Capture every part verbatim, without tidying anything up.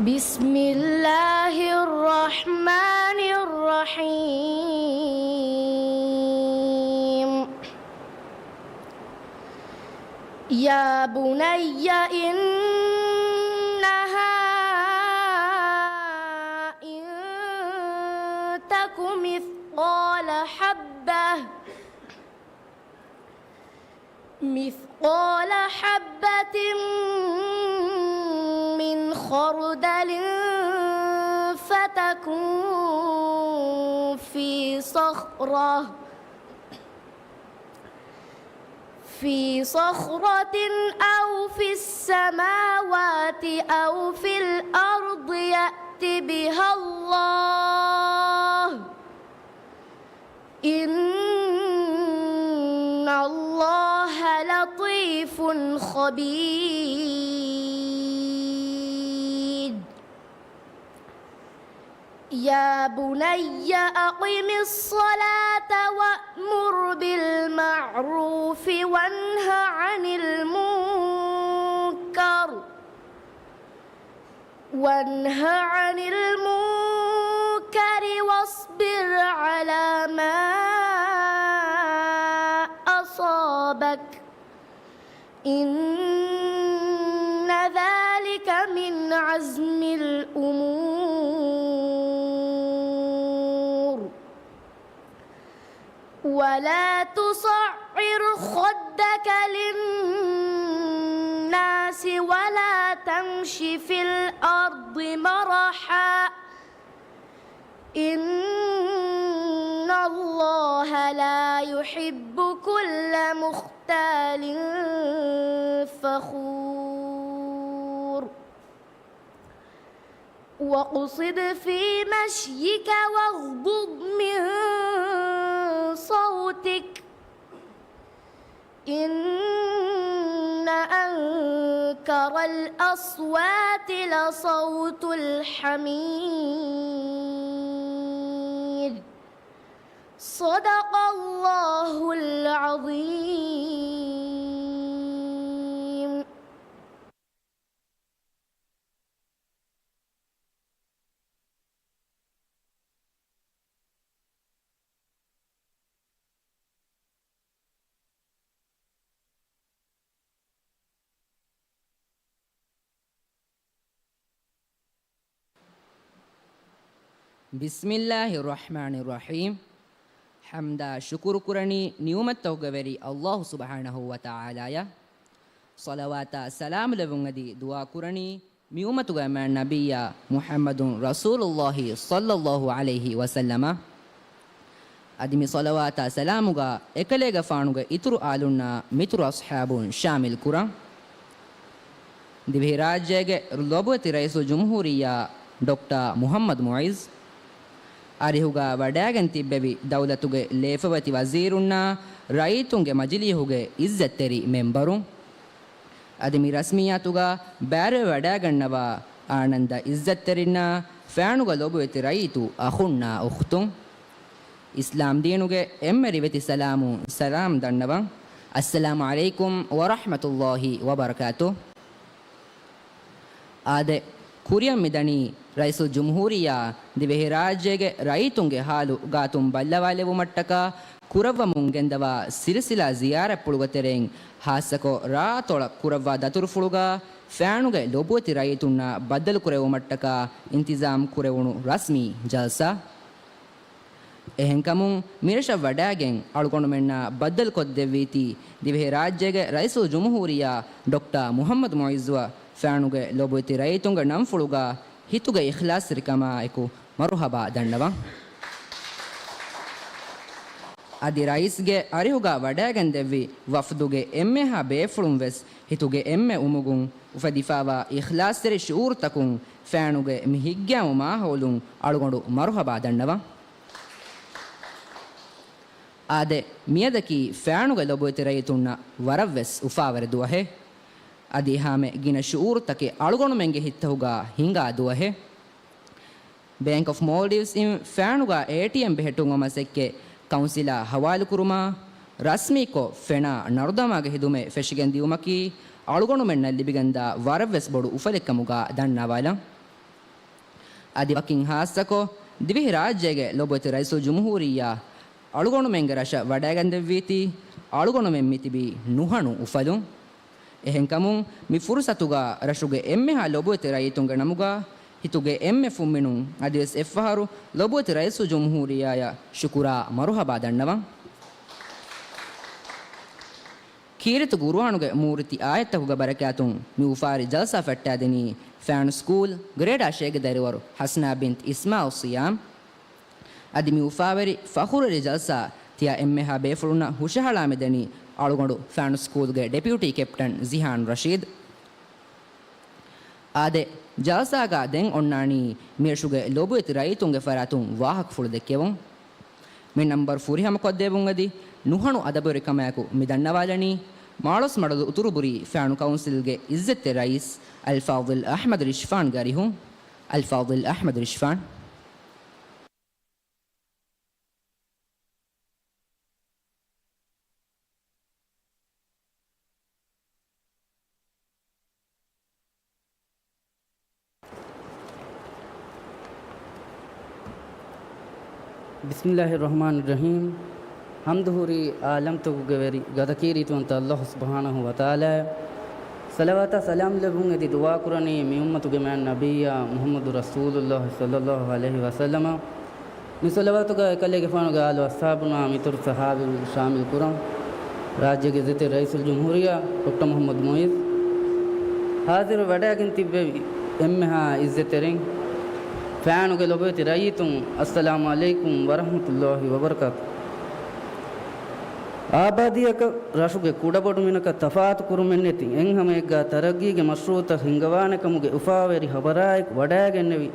بسم الله الرحمن الرحيم. يا بني إنها إن تك مثقال حبة مثقال حبة من خردل فتكن في صخرة في صخرة أو في السماوات أو في الأرض يأت بها الله، إن الله لطيف خبير. يا بني أقم الصلاة وأمر بالمعروف وانه عن المنكر وانه عن المنكر واصبر على ما أصابك، إن ذلك من عزم الأمور. ولا تصعر خدك للناس ولا تمش في الأرض مرحا، إن الله لا يحب كل مختال فخور. واقصد في مشيك واغضض من صوتك، إن أنكر الأصوات لصوت الحمير. صدق الله العظيم. بسم الله الرحمن الرحيم. ޙަމްދާ ޝުކުރު ކުރަނީ ނިޢުމަތްތަކުގެ ވެރި ﷲ ސުބްޙާނަހޫ ވަތަޢާލާއަށް. ޞަލަވާތާ ސަލާމް ލެއްވުން އެދި ދުޢާ ކުރަނީ މި އުއްމަތުގެ މާތް ނަބިއްޔާ މުޙައްމަދު ރަސޫލުﷲ ޞައްލަﷲ ޢަލައިހި ވަސައްލަމަށް. އަދި މި ޞަލަވާތާ ސަލާމުގަ އެކަލޭގެފާނުގެ އިތުރު އާލުންނާ މިތުރު އަޞްޙާބުން ޝާމިލް ކުރަން. ދިވެހިރާއްޖޭގެ ލޮބުވެތި ރައީސުލްޖުމްހޫރިއްޔާ ޑޮކްޓަރ މުޙައްމަދު މުޢިއްޒު އަރިހުގަ ވަޑައިގެން ތިއްބެވި ދައުލަތުގެ ލޭފަވެތި ވަޒީރުންނާ ރައްޔިތުންގެ މަޖިލީހުގެ އިއްޒަތްތެރި މެންބަރުން. އަދި މި ރަސްމިއްޔާތުގަ ބައިވެރިވެ ވަޑައިގަންނަވާ އާނަންދަ އިއްޒަތްތެރިންނާ ފާނުގަ ލޮބުވެތި ރައްޔިތު އަޚުންނާ އުޚްތުން. އިސްލާމް ދީނުގެ އެންމެ ރިވެތި ސަލާމު ސަލާމް ދަންނަވަން. އައްސަލާމު ޢަލައިކުމް ވަރަޙްމަތުﷲ ވަބަރަކާތު. އާދެ، ކުރިއަށް މިދަނީ ރައީސުލްޖުމްހޫރިއްޔާ ދިވެހިރާއްޖޭގެ ރައްޔިތުންގެ ހާލު ގާތުން ބައްލަވާލެއްވުމަށްޓަކާ ކުރައްވަމުން ގެންދަވާ ސިލްސިލާ ޒިޔާރަތްޕުޅުގެ ތެރެއިން ހާއްސަކޮށް ރާއަތޮޅަށް ކުރައްވާ ދަތުރުފުޅުގަ ފާނުގެ ލޮބުވެތި ރައްޔިތުންނާ ބައްދަލުކުރެއްވުމަށްޓަކާ އިންތިޒާމް ކުރެވުނު ރަސްމީ ޖަލްސާ. އެހެންކަމުން، މިރަށަށް ވަޑައިގެން އަޅުގަނޑުމެންނާ ބައްދަލުކޮށްދެއްވީތީ، ދިވެހިރާއްޖޭގެ ރައީސުލްޖުމްހޫރިއްޔާ ޑޮކްޓަރ މުޙައްމަދު މުޢިއްޒުއަށް ފާނުގެ ލޮބުވެތި ރައްޔިތުންގެ ނަންފުޅުގަ ހިތުގެ އިޚްލާޞްތެރިކަމާއެކު މަރުޙަބާ ދަންނަވަން. އަދި ރައީސްގެ އަރިހުގަ ވަޑައިގެންދެއްވި ވަފްދުގެ އެންމެހާ ބޭފުޅުން ވެސް ހިތުގެ އެންމެ އުމުގުން އުފެދިފައިވާ އިޚްލާޞްތެރި ޝުޢޫރުތަކުން ފާނުގެ މި ހިތްގައިމު މާހައުލުން އަޅުގަނޑު މަރުޙަބާ ދަންނަވަން. އާދެ، މިއަދަކީ ފާނުގެ ލޮބުވެތި ރައްޔިތުންނަށް ވަރަށްވެސް އުފާވެރި ދުވަހެއް. އަދި އެހާމެ ގިނަ ޝުޢޫރުތަކެއް އަޅުގަނޑުމެންގެ ހިތްތަކުގަ ހިނގާ ދުވަހެއް. ބޭންކް އޮފް މޯލްޑިވްސް އިން ފާނުގަ އޭޓީއެމް ބެހެއްޓުން އޮމަ ސެއްކެ ކައުންސިލާ ހަވާލުކުރުމާ، ރަސްމީކޮށް ފެނާ ނަރުދަމާގެ ހިދުމަތް ފެށިގެން ދިއުމަކީ އަޅުގަނޑުމެންނަށް ލިބިގެންދާ ވަރަށްވެސް ބޮޑު އުފަލެއްކަމުގަ ދަންނަވާލަން. އަދި ވަކިން ހާއްސަކޮށް، ދިވެހިރާއްޖޭގެ ލޮބުވެތި ރައީސުލްޖުމްހޫރިއްޔާ އަޅުގަނޑުމެންގެ ރަށަށް ވަޑައިގެންދެއްވީތީ، އަޅުގަނޑުމެން މިތިބީ ނުހަނު އުފަލުން. އެހެންކަމުން، މި ފުރުސަތުގަ ރަށުގެ އެންމެހާ ލޮބުވެތި ރައްޔިތުންގެ ނަމުގަ، ހިތުގެ އެންމެ ފުންމިނުން އަދިވެސް އެއްފަހަރު ލޮބުވެތި ރައީސުލްޖުމްހޫރިއްޔާއަށް ޝުކުރާ މަރުހަބާ ދަންނަވަން. ކީރިތި ގުރުއާނުގެ މޫރިތި އާޔަތްތަކުގެ ބަރަކާތުން މި އުފާވެރި ޖަލްސާ ފައްޓާދިނީ ފާނު ސްކޫލް ގްރޭޑާ ށޭގެ ދަރިވަރު ޙަސްނާ ބިންތު އިސްމާއިލް ޞިޔާމް. އަދި މި އުފާވެރި ފަޚުރުވެރި ޖަލްސާ ތިޔަ އެންމެހާ ބޭފުޅުންނަށް ހުށަހަޅާ މިދަނީ އަޅުގަނޑު ފާނު ސްކޫލްގެ ޑެޕިއުޓީ ކެޕްޓަން ޒިހާން ރަޝީދު. އާދެ، ޖަލްސާގަ ދެން އޮންނާނީ މިރަށުގެ ލޮބުވެތި ރައްޔިތުންގެ ފަރާތުން ވާހަކަފުޅު ދެއްކެވުން. މި ނަންބަރު ފުރިހަމަކޮށްދެއްވުން އެދި ނުހަނު އަދަބުވެރިކަމާއެކު މި ދަންނަވާލަނީ މާޅޮސްމަޑުލު އުތުރުބުރީ ފާނު ކައުންސިލްގެ އިއްޒަތްތެރި ރައީސް އަލްފާޟިލް އަޙްމަދު ރިޝްފާންގެ އަރިހުން. އަލްފާޟިލް އަޙްމަދު ރިޝްފާން. ބިސްމިއްލާހި ރަޙްމާނި ރަޙީމް. ޙަމްދު ހުރީ ޢާލަމްތަކުގެ ވެރި ގަދަކީރިތިވަންތަ ﷲ ސުބްޙާނަހޫ ވަތަޢާލާއަށް. ޞަލަވާތާ ސަލާމް ލެއްވުން އެދި ދުޢާކުރަނީ މި އުއްމަތުގެ މާތް ނަބިއްޔާ މުޙައްމަދު ރަސޫލުﷲ ޞައްލަﷲ ޢަލައިހި ވަސައްލަމަށް. މި ޞަލަވާތުގައި އެކަލޭގެފާނުގެ އާލު އަޞްޙާބުންނާ މިތުރު ޞަޙާބީން ޝާމިލް ކުރަން. ރާއްޖޭގެ އިއްޒަތްތެރި ރައީސުލްޖުމްހޫރިއްޔާ ޑޮކްޓަރ މުޙައްމަދު މުޢިއްޒު، ޙާޟިރު ވަޑައިގެން ތިއްބެވި އެންމެހާ އިއްޒަތްތެރިން، ފާނުގެ ލޮބުވެތި ރައްޔިތުން، އައްސަލާމު ޢަލައިކުމް ވަރަޙްމަތުﷲ ވަބަރަކާތު. އާބާދީއަކަށް ރަށުގެ ކުޑަބޮޑުމިނަކަށް ތަފާތު ކުރުމެއްނެތި އެއްހަމައެއްގާ ތަރައްގީގެ މަޝްރޫޢުތައް ހިންގަވާނެކަމުގެ އުފާވެރި ޚަބަރާއެކު ވަޑައިގެންނެވި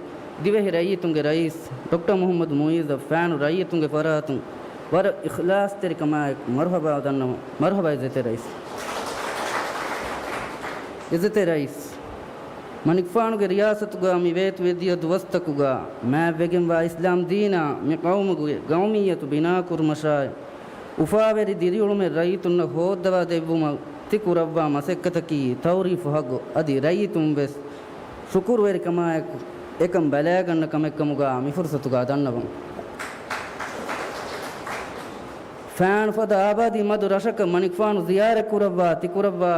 ދިވެހި ރައްޔިތުންގެ ރައީސް ޑޮކްޓަރ މުޙައްމަދު މުޢިއްޒަށް ފާނު ރައްޔިތުންގެ ފަރާތުން ވަރަށް އިޚްލާޞްތެރިކަމާއެކު މަރުޙަބާ ދަންނަވަން. މަރުޙަބާ އިއްޒަތްތެރި ރައީސް. އިއްޒަތްތެރި ރައީސް، މަނިކުފާނުގެ ރިޔާސަތުގާ މި ވޭތުވެދިޔަ ދުވަސްތަކުގާ މާތްވެގެންވާ އިސްލާމް ދީނާ މި ޤައުމުގެ ޤައުމިއްޔަތު ބިނާކުރުމަށާއި، އުފާވެރި ދިރިއުޅުމެއް ރައްޔިތުންނަށް ހޯއްދަވާ ދެއްވުމަށް ތި ކުރައްވާ މަސައްކަތަކީ ތައުރީފު ޙައްޤު. އަދި ރައްޔިތުން ވެސް ޝުކުރުވެރިކަމާއެކު އެކަން ބަލާގަންނަ ކަމެއްކަމުގާ މި ފުރުޞަތުގާ ދަންނަވަން. ފާނު ފަދަ އާބާދީ މަދު ރަށަކަށް މަނިކުފާނު ޒިޔާރަތް ކުރައްވާ، ތި ކުރައްވާ،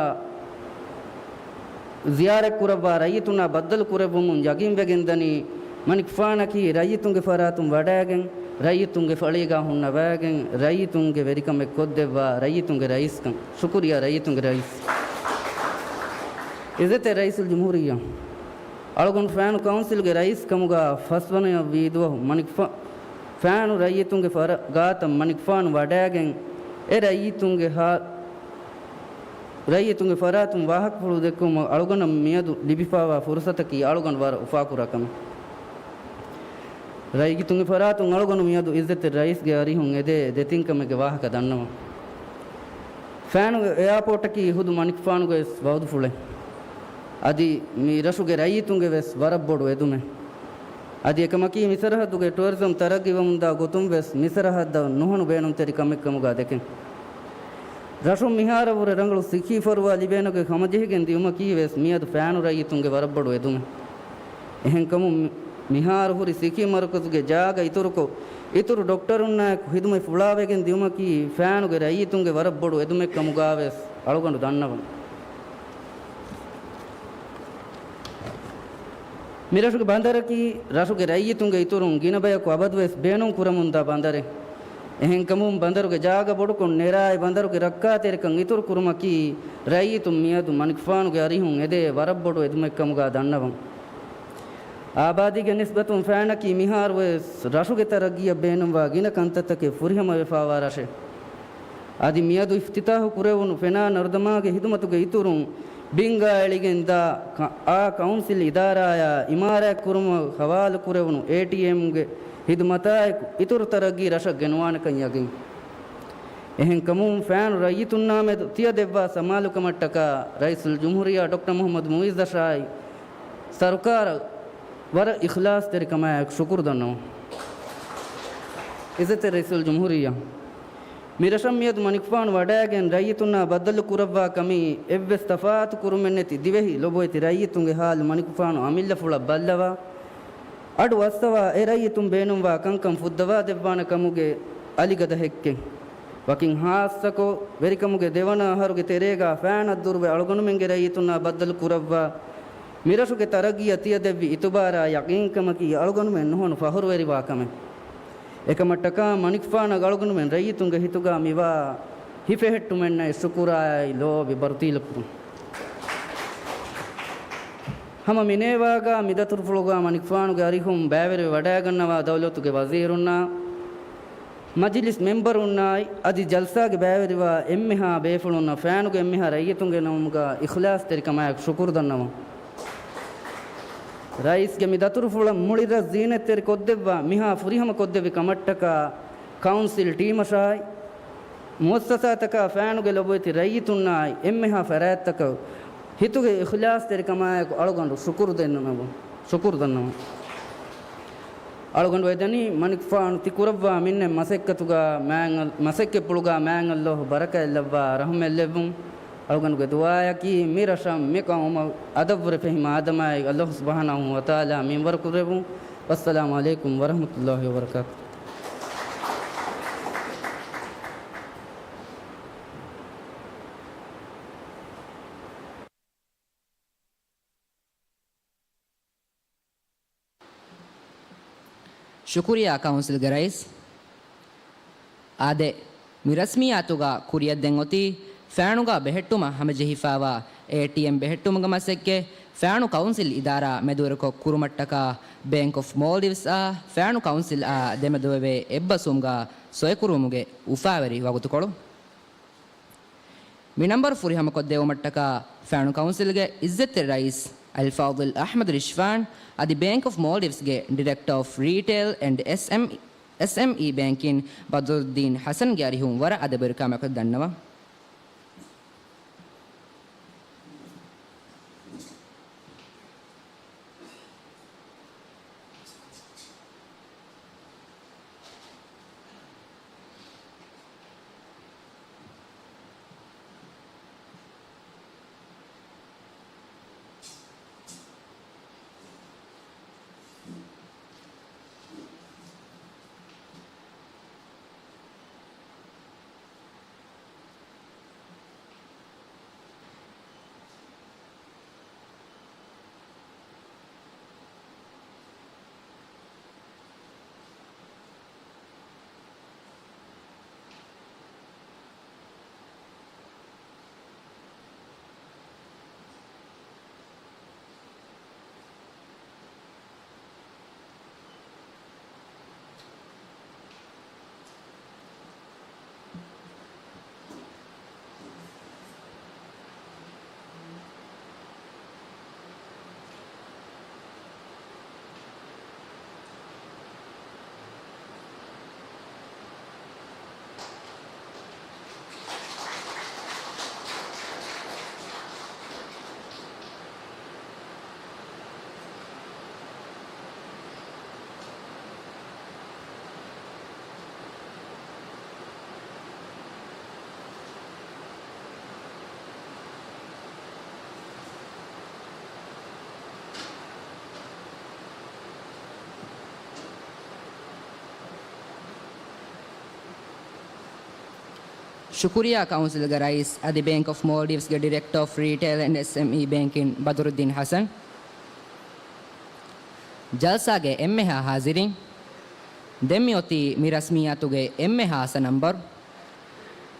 ޒިޔާރަތް ކުރައްވާ ރައްޔިތުންނާ ބައްދަލު ކުރެއްވުމުން ޔަގީންވެގެން ދަނީ، މަނިކުފާނަކީ ރައްޔިތުންގެ ފަރާތުން ވަޑައިގެން، ރައްޔިތުންގެ ފަޅީގާ ހުންނަވައިގެން، ރައްޔިތުންގެ ވެރިކަމެއް ކޮށްދެއްވާ ރައްޔިތުންގެ ރައީސްކަން. ޝުކުރިއްޔާ ރައްޔިތުންގެ ރައީސް. އިއްޒަތްތެރި ރައީސުލްޖުމްހޫރިއްޔާ. އަޅުގަނޑު ފާނު ކައުންސިލްގެ ރައީސް ކަމުގާ ފަސްވަނަޔަށް ވީ ދުވަހު މަނިކުފާ-، ފާނު ރައްޔިތުންގެ ފަރާ-، ގާތަށް މަނިކުފާނު ވަޑައިގެން އެ ރައްޔިތުންގެ ހާ-، ރައްޔިތުންގެ ފަރާތުން ވާހަކަފުޅު ދެއްކުމަށް އަޅުގަނޑަށް މިއަދު ލިބިފާވާ ފުރުޞަތަކީ އަޅުގަނޑު ވަރަށް އުފާކުރާ ކަމެއް. ރައްޔިތުންގެ ފަރާތުން އަޅުގަނޑު މިއަދު އިއްޒަތްތެރި ރައީސްގެ އަރިހުން އެދޭ ދެތިން ކަމެއްގެ ވާހަކަ ދަންނަވަން. ފާނުގެ އެއާޕޯޓަކީ ހުދު މަނިކުފާނުގެ ވެސް ވައުދުފުޅެއް. އަދި މި ރަށުގެ ރައްޔިތުންގެ ވެސް ވަރަށް ބޮޑު އެދުމެއް. އަދި އެކަމަކީ މި ސަރަހައްދުގެ ޓުއަރިޒަމް ތަރައްގީވަމުންދާ ގޮތުން ވެސް މި ސަރަހައްދަށް ނުހަނު ބޭނުންތެރި ކަމެއްކަމުގާ ދެކެން. ރަށުން މިހާރަށްވުރެ ރަނގަޅު ސިއްހީ ފަރުވާ ލިބޭނެގޮތް ހަމަޖެހިގެން ދިޔުމަކީ ވެސް މިއަދު ފާނު ރައްޔިތުންގެ ވަރަށްބޮޑު އެދުމެއް. އެހެންކަމުން މި-، މިހާރު ހުރި ސިއްހީ މަރުކަޒުގެ ޖާގަ އިތުރުކޮށް، އިތުރު ޑޮކްޓަރުންނާއެކު ހިދުމަތް ފުޅާވެގެން ދިޔުމަކީ ފާނުގެ ރައްޔިތުންގެ ވަރަށް ބޮޑު އެދުމެއްކަމުގާ ވެސް އަޅުގަނޑު ދަންނަވަން. މިރަށުގެ ބަނދަރަކީ ރަށުގެ ރައްޔިތުންގެ އިތުރުން ގިނަ ބަޔަކު އަބަދުވެސް ބޭނުން ކުރަމުންދާ ބަނދަރެއް. އެހެންކަމުން ބަނދަރުގެ ޖާގަ ބޮޑުކޮށް ނެރާއި ބަނދަރުގެ ރައްކާތެރިކަން އިތުރު ކުރުމަކީ ރައްޔިތުން މިއަދު މަނިކުފާނުގެ އަރިހުން އެދޭ ވަރަށް ބޮޑު އެދުމެއްކަމުގާ ދަންނަވަން. އާބާދީގެ ނިސްބަތުން ފާނަކީ މިހާރުވެސް ރަށުގެ ތަރައްގީއަށް ބޭނުންވާ ގިނަ ކަންތައްތަކެއް ފުރިހަމަވެފާވާ ރަށެއް. އަދި މިއަދު އިފްތިތާޙު ކުރެވުނު ފެނާ ނަރުދަމާގެ ހިދުމަތުގެ އިތުރުން ބިންގާ އެޅިގެން ދާ ކަ-، އާ ކައުންސިލް އިދާރާއާ އިމާރާތް ކުރުމަށް ހަވާލު ކުރެވުނު އޭޓީއެމްގެ ހިދުމަތާއެކު އިތުރު ތަރައްގީ ރަށަށް ގެނުވާނެކަން ޔަގީން. އެހެންކަމުން ފާނު ރައްޔިތުންނާމެދު ތިޔަ ދެއްވާ ސަމާލުކަމަށްޓަކާ ރައީސުލްޖުމްހޫރިއްޔާ ޑޮކްޓަރ މުޙައްމަދު މުޢިއްޒަށާއި ސަރުކާރަށް ވަރަށް އިޚްލާޞްތެރިކަމާއެކު ޝުކުރު ދަންނަވަން. އިއްޒަތްތެރި ރައީސުލްޖުމްހޫރިއްޔާ، މި ރަށަށް މިއަދު މަނިކުފާނު ވަޑައިގެން ރައްޔިތުންނާ ބައްދަލު ކުރައްވާ ކަމީ އެއްވެސް ތަފާތު ކުރުމެއްނެތި ދިވެހި ލޮބުވެތި ރައްޔިތުންގެ ހާލު މަނިކުފާނު އަމިއްލަފުޅަށް ބައްލަވާ، އަޑު އައްސަވާ އެ ރައްޔިތުން ބޭނުންވާ ކަންކަން ފުއްދަވާ ދެއްވާނެ ކަމުގެ އަލިގަދަ ހެއްކެއް. ވަކިން ހާއްސަކޮށް، ވެރިކަމުގެ ދެވަނަ އަހަރުގެ ތެރޭގާ ފައިނަށް ދުރުވެ އަޅުގަނޑުމެންގެ ރައްޔިތުންނާ ބައްދަލު ކުރައްވާ، މިރަށުގެ ތަރައްގީއަށް ތިޔަ ދެއްވި އިތުބާރާ ޔަގީންކަމަކީ އަޅުގަނޑުމެން ނުހަނު ފަހުރުވެރިވާ ކަމެއް. އެކަމަށްޓަކާ މަނިކުފާނަށް އަޅުގަނޑުމެން ރައްޔިތުންގެ ހިތުގާ މިވާ ހިފެހެއްޓުމެއްނައި ޝުކުރާއި ލޯބި ބަރުތީލަކުރުން. ހަމަ މިނޭވާގާ މިދަތުރުފުޅުގާ މަނިކުފާނުގެ އަރިހުން ބައިވެރިވެ ވަޑައިގަންނަވާ ދައުލަތުގެ ވަޒީރުންނާ، މަޖިލިސް މެމްބަރުންނާއި އަދި ޖަލްސާގެ ބައިވެރިވާ އެންމެހާ ބޭފުޅުންނަށް ފައިނުގެ އެންމެހާ ރައްޔިތުންގެ ނަމުގާ އިޚްލާޞްތެރިކަމާއެކު ޝުކުރު ދަންނަވަން. ރައީސްގެ މި ދަތުރުފުޅަށް މުޅި ރަށް ޒީނަތްތެރި ކޮށްދެއްވާ މިހާ ފުރިހަމަ ކޮށްދެއްވި ކަމަށްޓަކާ ކައުންސިލް ޓީމަށާއި މުއައްސަސާތަކާ ފައިނުގެ ލޮބުވެތި ރައްޔިތުންނާއި އެންމެހާ ފަރާތްތަކަށް ހިތުގެ އިޚްލާޞްތެރިކަމާއެކު އަޅުގަނޑު ޝުކުރު ދެންނަވަން، ޝުކުރު ދަންނަވަން. އަޅުގަނޑު އެދަނީ މަނިކުފާނު ތި ކުރައްވާ މިންނެ މަސައްކަތުގާ މާތް-، މަސައްކަތްޕުޅުގާ މާތް ﷲ ބަރަކާތްލައްވާ ރަޙުމަތްލެއްވުން. އަޅުގަނޑުގެ ދުޢާއަކީ މި ރަށަށް މި ޤައުމަށް އަދަބުވެރި ފެހި މާދަމާއެއް ﷲ ސުބްޙާނަހޫ ވަތަޢާލާ މިންވަރު ކުރެއްވުން. ވައްސަލާމު ޢަލައިކުމް ވަރަޙްމަތުﷲ ވަބަރަކާތުހު. ޝުކުރިއްޔާ ކައުންސިލްގެ ރައީސް. އާދެ، މި ރަސްމިއްޔާތުގަ ކުރިއަށް ދެން އޮތީ ފައިނުގަ ބެހެއްޓުމަށް ހަމަޖެހިފައިވާ އޭޓީއެމް ބެހެއްޓުމުގެ މަސައްކަތް ފައިނު ކައުންސިލް އިދާރާ މެދުވެރިކޮށް ކުރުމަށްޓަކާ ބޭންކް އޮފް މޯލްޑިވްސްއާ ފައިނު ކައުންސިލްއާ ދެމެދުވެވޭ އެއްބަސްވުމުގަ ސޮއިކުރުވުމުގެ އުފާވެރި ވަގުތުކޮޅު. މި ނަންބަރު ފުރިހަމަކޮށްދެއްވުމަށްޓަކާ ފައިނު ކައުންސިލްގެ އިއްޒަތްތެރި ރައީސް އަލްފާޟިލް އަޙްމަދު ރިޝްވާން އަދި ބޭންކް އޮފް މޯލްޑިވްސްގެ ޑިރެކްޓަރ އޮފް ރީޓެއިލް އެންޑް އެސްއެމް، އެސްއެމްއީ ބޭންކިން ބަދްރުއްދީން ޙަސަންގެ އަރިހުން ވަރަށް އަދަބުވެރިކަމާއެކު ދަންނަވަން. ޝުކުރިއްޔާ ކައުންސިލްގެ ރައީސް އަދި ބޭންކް އޮފް މޯލްޑިވްސްގެ ޑިރެކްޓަރ އޮފް ރީޓެއިލް އެންޑް އެސްއެމްއީ ބޭންކިން ބަދުރުއްދީން ޙަސަން. ޖަލްސާގެ އެންމެހާ ޙާޟިރީން، ދެން މިއޮތީ މި ރަސްމިއްޔާތުގެ އެންމެ ޚާއްޞަ ނަންބަރު.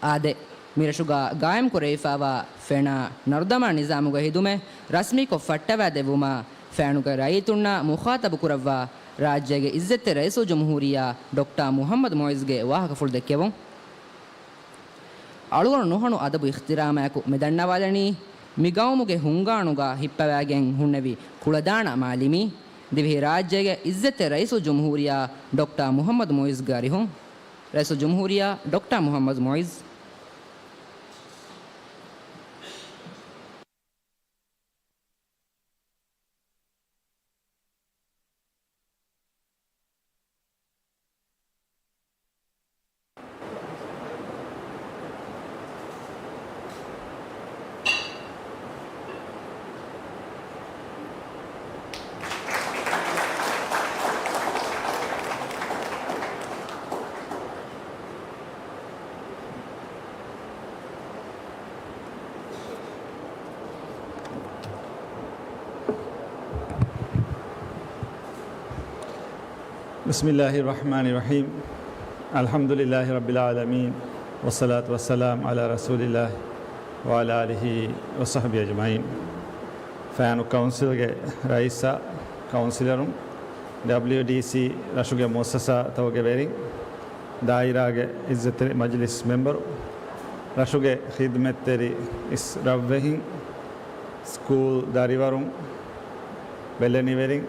އާދެ، މިރަށުގަ ގާއިމްކުރެވިފައިވާ ފެނާ ނަރުދަމާ ނިޒާމުގެ ހިދުމަތް ރަސްމީކޮށް ފައްޓަވައިދެއްވުމަށް ފައިނުގެ ރައްޔިތުންނާ މުޚާޠަބު ކުރައްވާ ރާއްޖޭގެ ޢިއްޒަތްތެރި ރައީސުލްޖުމްހޫރިއްޔާ ޑޮކްޓާ މުޙައްމަދު މުޢިއްޒުގެ ވާހަކަފުޅު ދެއްކެވުން. އަޅުގަނޑު ނުހަނު އަދަބު އިޙްތިރާމާއެކު މި ދަންނަވާލަނީ، މި ގައުމުގެ ހުންގާނުގަ ހިއްޕަވައިގެން ހުންނެވި ކުޅަދާނަ މާލިމީ، ދިވެހި ރާއްޖޭގެ ޢިއްޒަތްތެރި ރައީސުލްޖުމްހޫރިއްޔާ ޑޮކްޓާ މުޙައްމަދު މުޢިއްޒުގެ އަރިހުން. ރައީސުލްޖުމްހޫރިއްޔާ ޑޮކްޓާ މުޙައްމަދު މުޢިއްޒު. بسم الله الرحمن الرحيم. الحمد لله رب العالمين. والصلاة والسلام على رسول الله وعلى آله وصحبه أجمعين. ފައިނު ކައުންސިލްގެ ރައީސާ، ކައުންސިލަރުން، ޑަބްލިއުޑީސީ ރަށުގެ މުއައްސަސާތަކުގެ ވެރިން، ދާއިރާގެ އިއްޒަތްތެރި މަޖިލިސް މެމްބަރު، ރަށުގެ ޚިދްމަތްތެރި އިސް ރަށްވެހިން، ސްކޫލް ދަރިވަރުން، ބެލެނިވެރިން،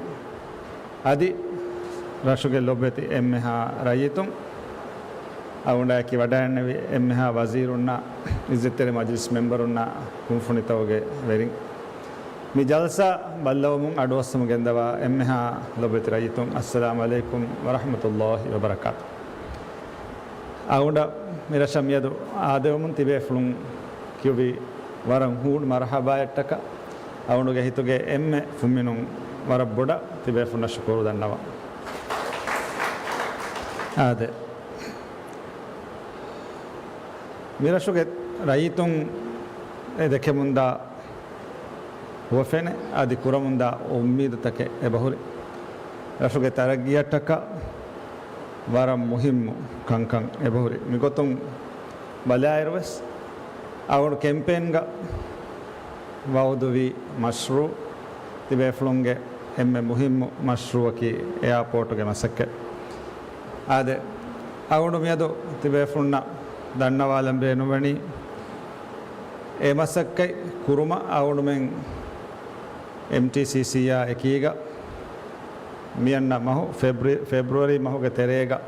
އަދި ރަށުގެ ލޮބުވެތި އެންމެހާ ރައްޔިތުން، އަޅުގަނޑާއެކީ ވަޑައިގެންނެވި އެންމެހާ ވަޒީރުންނާ، އިއްޒަތްތެރި މަޖިލިސް މެމްބަރުންނާ، ކުންފުނިތަކުގެ ވެރިން، މި ޖަލްސާ ބައްލަވަމުން އަޑުއައްސަމުން ގެންދަވާ އެންމެހާ ލޮބުވެތި ރައްޔިތުން، އައްސަލާމު ޢަލައިކުމް ވަރަޙްމަތުﷲި ވަބަރަކާތު. އަޅުގަނޑަށް މި ރަށަށް މިއަދު އާދެވުމުން ތިބޭފުޅުން ކިޔުއްވި ވަރަށް ހޫނު މަރުޙަބާއަށްޓަކާ، އަޅުގަނޑުގެ ހިތުގެ އެންމެ ފުންމިނުން ވަރަށް ބޮޑަށް ތިބޭފުޅުންނަށް ޝުކުރު ދަންނަވަން. އާދެ، މި ރަށުގެ ރައްޔިތުން އެ ދެކެމުންދާ ހުވަފެނެއް އަދި ކުރަމުންދާ އުއްމީދުތަކެއް އެބަހުރި. ރަށުގެ ތަރައްގީއަށްޓަކާ ވަރަށް މުހިއްމު ކަންކަން އެބަހުރި. މިގޮތުން ބަލާއިރުވެސް، އަޅުގަނޑު ކެމްޕޭންގަ ވައުދުވި މަޝްރޫޢު، ތިބޭފުޅުންގެ އެންމެ މުހިއްމު މަޝްރޫޢަކީ އެއާޕޯޓުގެ މަސައްކަތް. އާދެ، އަޅުގަނޑު މިއަދު ތިބޭފުޅުންނަށް ދަންނަވާލަން ބޭނުންވަނީ، އެ މަސައްކަތް ކުރުމަށް އަޅުގަނޑުމެން އެމްޓީސީސީއާ އެކީގަ މިއަންނަ މަހު ފެބްރު-، ފެބްރުއަރީ މަހުގެ ތެރޭގަ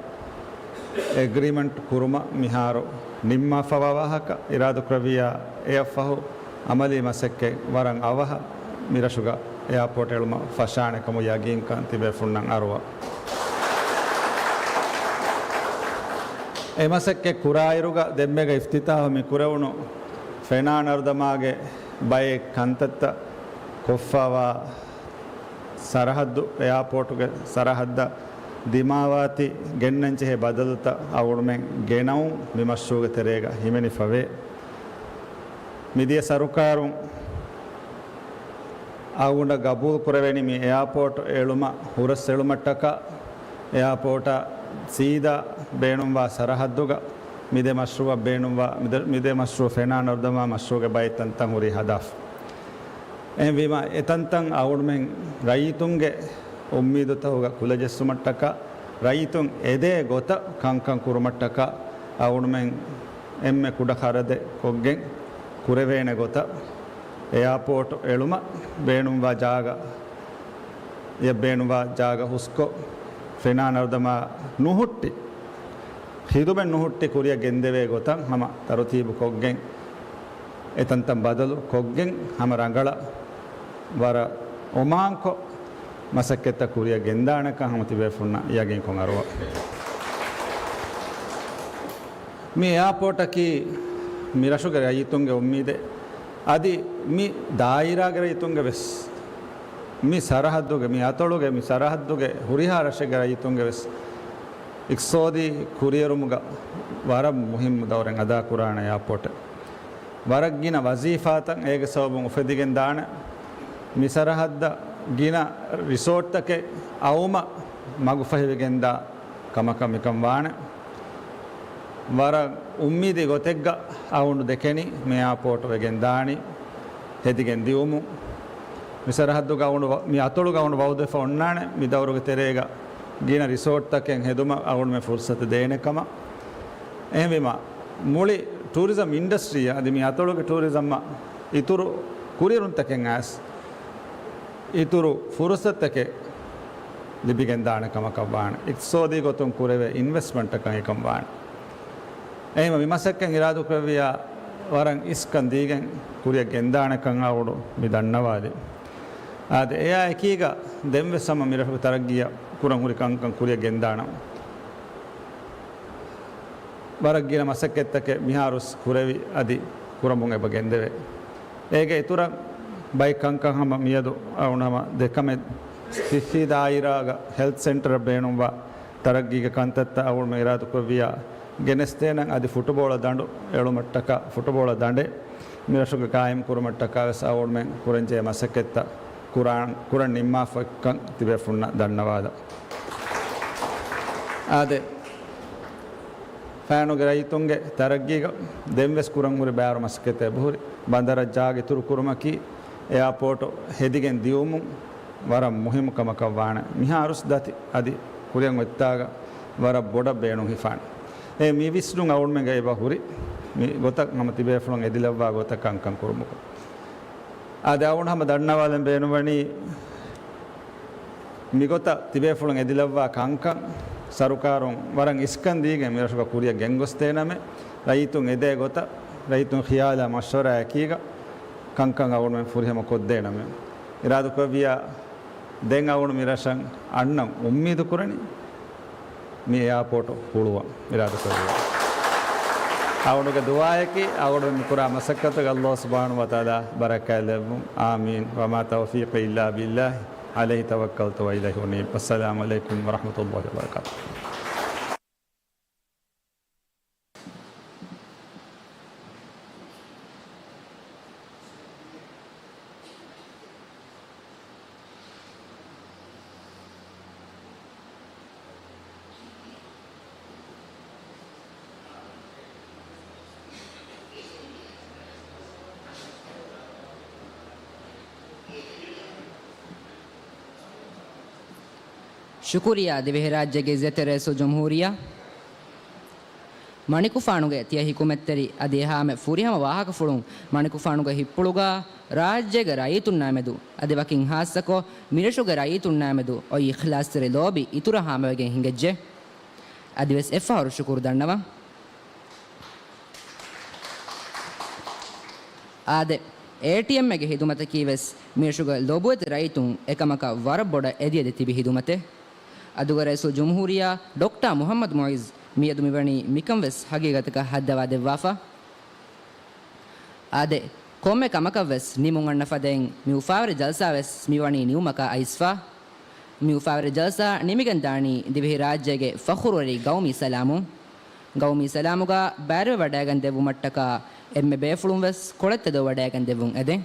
އެގްރިމަންޓް ކުރުމަށް މިހާރު ނިންމާފަވާ ވާހަކަ އިރާދަކުރެއްވިއްޔާ، އެއަށްފަހު އަމަލީ މަސައްކަތް ވަރަށް އަވަހަށް މިރަށުގަ އެއާޕޯޓް އެޅުމަށް ފަށާނެ ކަމުގެ ޔަގީންކަން ތިބޭފުޅުންނަށް އަރުވާ. އެ މަސައްކަތް ކުރާއިރުގަ ދެންމެގަ އިފްތިތާޙު މި ކުރެވުނު ފެނާ ނަރުދަމާގެ ބައެއް ކަންތައްތައް ކޮށްފަވާ ސަރަހައްދު، އެއާޕޯޓުގެ ސަރަހައްދަށް ދިމާވާތީ ގެންނަންޖެހޭ ބަދަލުތައް އަޅުގަނޑުމެން ގެނައުން މި މަޝްރޫޢުގެ ތެރޭގަ ހިމެނިފަވޭ. މިދިޔަ ސަރުކާރުން އަޅުގަނޑަށް ގަބޫލު ކުރެވެނީ މި އެއާޕޯޓް އެޅުމަށް ހުރަސް އެޅުމަށްޓަކާ، އެއާޕޯޓަށް ސީދާ ބޭނުންވާ ސަރަހައްދުގަ މިދެ މަޝްރޫޢަށް ބޭނުންވާ، މިދެ، މިދެ މަޝްރޫޢު ފެނާ ނަރުދަމާ މަޝްރޫޢުގެ ބައެއް ތަންތަން ހުރީ ހަދާފަ. އެހެންވީމަ، އެތަންތަން އަޅުގަނޑުމެން ރައްޔިތުންގެ އުއްމީދުތަކުގަ ކުލަޖެއްސުމަށްޓަކާ، ރައްޔިތުން އެދޭ ގޮތަށް ކަންކަން ކުރުމަށްޓަކާ، އަޅުގަނޑުމެން އެންމެ ކުޑަ ޚަރަދެއް ކޮށްގެން ކުރެވޭނެ ގޮތަށް، އެއާޕޯޓް އެޅުމަށް ބޭނުންވާ ޖާގަ، އެ ބޭނުންވާ ޖާގަ ހުސްކޮށް، ފެނާ ނަރުދަމާ ނުހުއްޓި، ޚިދުމަތް ނުހުއްޓި ކުރިއަށް ގެންދެވޭ ގޮތަށް ހަމަ ތަރުތީބު ކޮށްގެން، އެތަންތަން ބަދަލު ކޮށްގެން ހަމަ ރަނގަޅަށް ވަރަށް އޮމާންކޮށް މަސައްކަތްތައް ކުރިއަށް ގެންދާނެކަން ހަމަ ތިބޭފުންނަށް ޔަގީންކޮށް އަރުވާ. މި އެއާޕޯޓަކީ މި ރަށުގެ ރައްޔިތުންގެ އުއްމީދެއް. އަދި މި ދާއިރާގެ ރައްޔިތުންގެ ވެސް، މި ސަރަހައްދުގެ، މި އަތޮޅުގެ، މި ސަރަހައްދުގެ ހުރިހާ ރަށެއްގެ ރައްޔިތުންގެ ވެސް އިޤްތިޞާދީ ކުރިއެރުމުގަ ވަރަށް މުހިއްމު ދައުރެއް އަދާކުރާނެ އެއާޕޯޓެއް. ވަރަށް ގިނަ ވަޒީފާތައް އޭގެ ސަބަބުން އުފެދިގެން ދާނެ. މި ސަރަހައްދަށް ގިނަ ރިސޯޓްތަކެއް އައުމަށް މަގުފަހިވެގެންދާ ކަމަކަށް މިކަން ވާނެ. ވަރަށް އުއްމީދީ ގޮތެއްގަ އަޅުގަނޑު ދެކެނީ މި އެއާޕޯޓް ވެގެން ދާނީ ހެދިގެން ދިއުމުން. މި ސަރަހައްދުގަ އަޅުގަނޑު ވަ-، މި އަތޮޅުގަ އަޅުގަނޑު ވައުދުވެފަ އޮންނާނެ މި ދައުރުގެ ތެރޭގަ ގިނަ ރިސޯޓްތަކެއް ހެދުމަށް އަޅުގަނޑުމެން ފުރުޞަތު ދޭނެ ކަމަށް. އެހެންވީމަ، މުޅި ޓޫރިޒަމް އިންޑަސްޓްރީއަށް އަދި މި އަތޮޅުގެ ޓޫރިޒަމަށް އިތުރު ކުރިއެރުންތަކެއް އައިސް، އިތުރު ފުރުޞަތުތަކެއް ލިބިގެންދާނެ ކަމަކަށް ވާނެ. އިޤްތިޞާދީ ގޮތުން ކުރެވޭ އިންވެސްޓްމަންޓަކަށް އެކަން ވާނެ. އެހެންވީމަ، މި މަސައްކަތް އިރާދަކުރެއްވިއްޔާ ވަރަށް އިސްކަން ދީގެން ކުރިއަށް ގެންދާނެކަން އަޅުގަނޑު މި ދަންނަވާލީ. އާދެ، އެއާ އެކީގަ ދެންވެސް ހަމަ މި ރަށުގެ ތަރައްގީއަށް ކުރަން ހުރި ކަންކަން ކުރިއަށް ގެންދާނަން. ވަރަށް ގިނަ މަސައްކަތްތަކެއް މިހާރުވެސް ކުރެވި އަދި ކުރަމުން އެބަ ގެންދެވޭ. އޭގެ އިތުރަށް ބައެއް ކަންކަން ހަމަ މިއަދު އަޅުގަނޑު ހަމަ ދެ ކަމެއް، ސިއްހީ ދާއިރާގަ ހެލްތް ސެންޓަރަށް ބޭނުންވާ ތަރައްގީގެ ކަންތައްތައް އަޅުގަނޑުމެން އިރާދަކުރެއްވިއްޔާ ގެނެސްދޭނަން އަދި ފުޓުބޯޅަ ދަނޑު އެޅުމަށްޓަކާ، ފުޓުބޯޅަ ދަނޑެއް މިރަށުގަ ޤާއިމް ކުރުމަށްޓަކާ ވެސް އަޅުގަނޑުމެން ކުރަންޖެހޭ މަސައްކަތްތައް ކުރާން، ކުރަން ނިންމާފައިކަން ތިބޭފުންނަށް ދަންނަވާލަން. އާދެ، ފާނުގެ ރައްޔިތުންގެ ތަރައްގީގަ ދެންވެސް ކުރަން ހުރި ބާރު މަސައްކަތެއް އެބަހުރި. ބަނދަރަށް ޖާގަ އިތުރު ކުރުމަކީ، އެއާޕޯޓު ހެދިގެން ދިއުމުން ވަރަށް މުހިއްމު ކަމަކަށް ވާނެ. މިހާރުސް ދަތި އަދި ކުރިއަށް އޮތްތާގަ ވަރަށް ބޮޑަށް ބޭނުން ހިފާނެ. އެ މި ވިސްނުން އަޅުގަނޑުމެންގައި އެބަ ހުރި. މި ގޮތަށް ހަމަ ތިބޭފުޅުން އެދިލައްވާ ގޮތަށް ކަންކަން ކުރުމުގަ. އާދެ، އަޅުގަނޑު ހަމަ ދަންނަވާލަން ބޭނުންވަނީ، މިގޮތަށް ތިބޭފުޅުން އެދިލައްވާ ކަންކަން ސަރުކާރުން ވަރަށް އިސްކަން ދީގެން މިރަށުގަ ކުރިއަށް ގެންގޮސްދޭނަމޭ، ރައްޔިތުން އެދޭ ގޮތަށް، ރައްޔިތުން ޚިޔާލާ މަޝްވަރާއެކީގަ ކަންކަން އަޅުގަނޑުމެން ފުރިހަމަ ކޮށްދޭނަމޭ. އިރާދަކުރެއްވިއްޔާ، ދެން އަޅުގަނޑު މިރަށަށް އަންނަން އުއްމީދު ކުރަނީ މި އެއާޕޯޓު ހުޅުވަން އިރާދަކުރެއްވިއްޔާ. އަޅުގަނޑުގެ ދުޢާއަކީ، އަޅުގަނޑު މި ކުރާ މަސައްކަތުގެ ﷲ ސުބްޙާނަހޫ ވަތަޢާލާ ބަރަކާތް ލެއްވުން. އާމީން. وما توفيقي إلا بالله، عليه توكلت وإليه أنيب. السلام عليكم ورحمة الله وبركاته. ޝުކުރިއްޔާ ދިވެހިރާއްޖޭގެ އިއްޒަތްތެރި ރައީސުލްޖުމްހޫރިއްޔާ. މަނިކުފާނުގެ ތިޔަ ހިކުމަތްތެރި އަދި އެހާމެ ފުރިހަމަ ވާހަކަފުޅުން މަނިކުފާނުގެ ހިތްޕުޅުގަ ރާއްޖޭގެ ރައްޔިތުންނާމެދު އަދި ވަކިން ހާއްސަކޮށް މިރަށުގެ ރައްޔިތުންނާމެދު އޮތް އިޚްލާޞްތެރި ލޯބި އިތުރަށް ހާމަވެގެން ހިނގައްޖެ. އަދިވެސް އެއްފަހަރު ޝުކުރު ދަންނަވަން. އާދެ، އޭޓީއެމްއޭގެ ހިދުމަތަކީ ވެސް މިރަށުގެ ލޮބުވެތި ރައްޔިތުން އެކަމަކަށް ވަރަށް ބޮޑަށް އެދިއެދި ތިބި ހިދުމަތެއް. އަދުގެ ރައީސުލްޖުމްހޫރިއްޔާ ޑޮކްޓަރ މުޙައްމަދު މުޢިއްޒު މިއަދު މިވަނީ މިކަން ވެސް ހަގީގަތަކަށް ހައްދަވާ ދެއްވާފަ. އާދެ، ކޮންމެ ކަމަކަށް ވެސް ނިމުން އަންނަ ފަދައިން މި އުފާވެރި ޖަލްސާ ވެސް މިވަނީ ނިމުމަކަށް އައިސްފަ. މި އުފާވެރި ޖަލްސާ ނިމިގެން ދާނީ ދިވެހިރާއްޖޭގެ ފަޚުރުވެރި ގައުމީ ސަލާމުން. ގައުމީ ސަލާމުގަ ބައިވެވަޑައިގެން ދެއްވުމަށްޓަކާ އެންމެ ބޭފުޅުން ވެސް ކޮޅެއް ތެދުވެވަޑައިގެން ދެއްވުން އެދެން.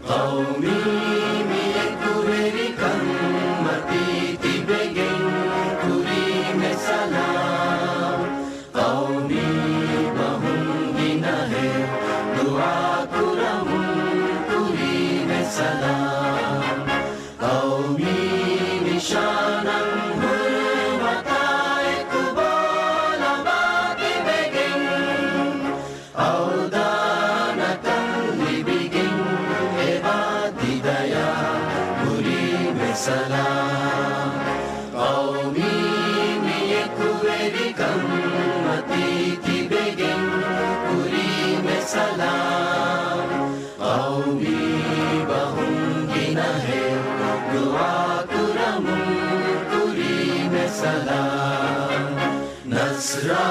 ޤައުމީ މި އެކުވެރިކަން މަތީ ތިބެގެން ކުރީމެ ސަލާމް. ޤައުމީ ބަހުން ގިނަހެއް ދުޢާ ކުރަމުން ކުރީމެ ސަލާމް. ޤައުމީ ނިޝާނަށް ހުރުމަތާ އެކުބޯ ލަބާ ތިބެގެން އަވަދާނަކަން ލިބިގެން އެބާ ތިދަޔާ ކުރީމެ ސަލާމް. ޤައުމީ މި އެކުވެރިކަން މަތީ ތިބެގެން ކުރީމެ ސަލާމް. ޤައުމީ ބަހުން ގިނަހެއް ދުޢާ ކުރަމުން ކުރީމެ ސަލާމް. ނަޞްރާ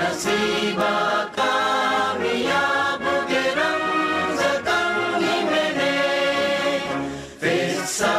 ނަސީބާ ކާމިޔާބުގެ ރަމްޒަކަށް ހިމެނޭ. ފެއްސާ